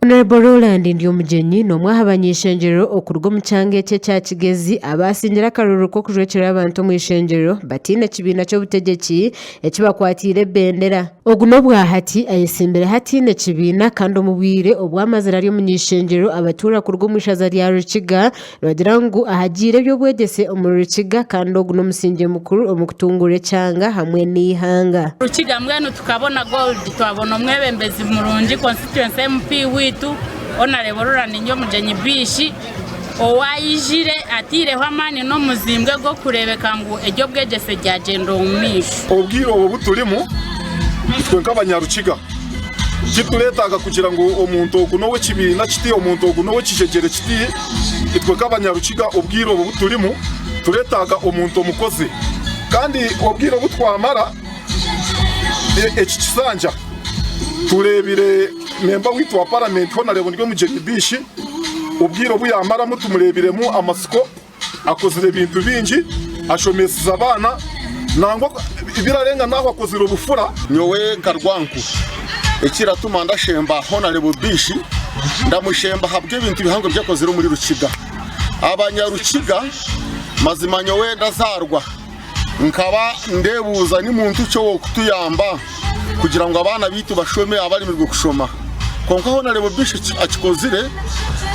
Honourable Roland Ndyomugyenyi n'omwe aha bany'ishengyero okuruga omu kyanga eki ekya Kigezi abaasingire akaruuru k'okujwekyera abantu omu ishengyero bataine kibiina ky'obutegyeki eki bakwatiire ebendera. Ogu n'obwahati ayesimbireho ataine kibiina kandi omu bwire obu amazire ari omuny'ishengyero abatuura kuruga omu ishaza rya Rukiga nibagira ngu ahagiire eby'obwegyese omuri Rukiga kandi ogu n'omusingye mukuru omu kutunguura ekyanga hamwe n'eihanga. Rukiga mbwenu tukabona gold twabona omwebembezi murungi constituency MP waitu Honarebo Roland Ndyomugyenyi Bishi owayijire ataireho amaani n'omuzimbwe gw'okureebeka ngu eby'obwegyese byagyenda omu maisho. Obwire obu obu turimu itwe nk'abanyarukiga titureetaaga kugira ngu omuntu ogu n'ow'ekibiina kiti, omuntu ogu n'ow'ekijegyere kiti. Itwe nk'abanyarukiga obwire obu obu turimu tureetaaga omuntu omukozi kandi obwire obu twamara eki kisanja tureebire memba waitu wa paramenti Honarebo Ndyomugyenyi Bishi obwire obu yaamaramu tumureebiremu amatsiko. Akozire ebintu bingi, ashomesize abaana, nangwa birarenga n'aho akozire obufura. Nyowe nka Rwanku ekiratuma ndashemba Honarebo Bishi, ndamushemba ahabw'ebintu bihango ebi akozire omuri Rukiga. Abanyarukiga mazima nyowe ndazaarwa nkaba ndebuuza ni muntu ki ow'okutuyamba kugira ngu abaana baitu bashome abaremirwe kushoma. Kwonka Honarebo Bishi akikozire,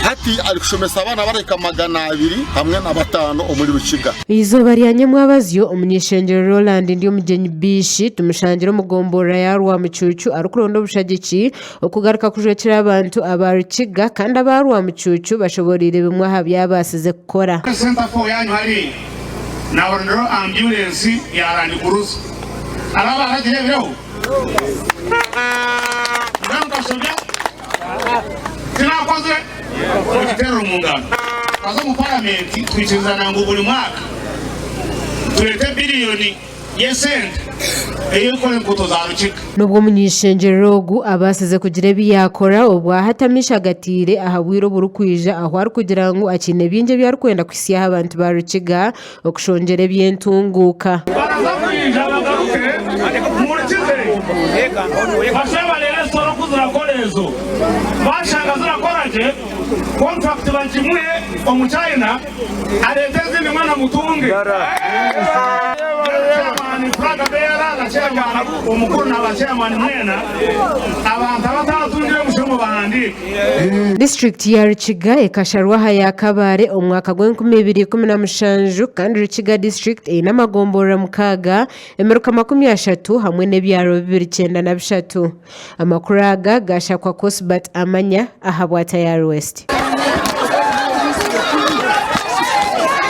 hati arikushomesa abaana barahika 205 omuri Rukiga. Eizooba rya nyamwabazyo, omuny'eishengyero Roland Ndyomugyenyi Bishi tumushangire omu gomborora ya Rwamucuucu arikuronda obushagiki okugaruka kujwekyera abantu aba Rukiga kandi aba Rwamucuucu bashoboreire bimwe aha bi abaasize kukora. Center for yanyu hariya naaboneraho ambyurensi ya Land Cruiser. Hariho abaaragireebireho? Mbwenu nkashobya? Tinakozire? Mugiteerere omu ngaro. Twaza omu paramenti twikirizana ngu buri mwaka tureete biriyoni y'esente ey'okukora enguuto za Rukiga. N'obwo omuny'eishengyerero ogu abaasize kugira ebi yaakora, obwo hati amaisho agataire aha bwire oburikwija ahu arikugira ngu akiine bingi ebi arikwenda kuhitsyaho abantu ba Rukiga okushongyera eby'entunguuka. Baraza kwija bagaruke muhurikize, bashube bareebe esitore oku zirakora ezo. Bashanga zirakora gye, kontrakiti bagimuhe Omuchina areete ezindi mwana mutunge. Chairman, flag bearer na chairman omukuru na ba chairman mwena, abantu abataratungire omushomo bahandiike. Disiturikiti ya Rukiga ekasharwa aha ya Kabale omu mwaka gw'e2017 kandi Rukiga disiturikiti eine amagomborora mukaaga, emiruka 30 hamwe n'ebyaro 293. Amakuru aga gashakwa Cosbert Amanya ahabwa Tayari West.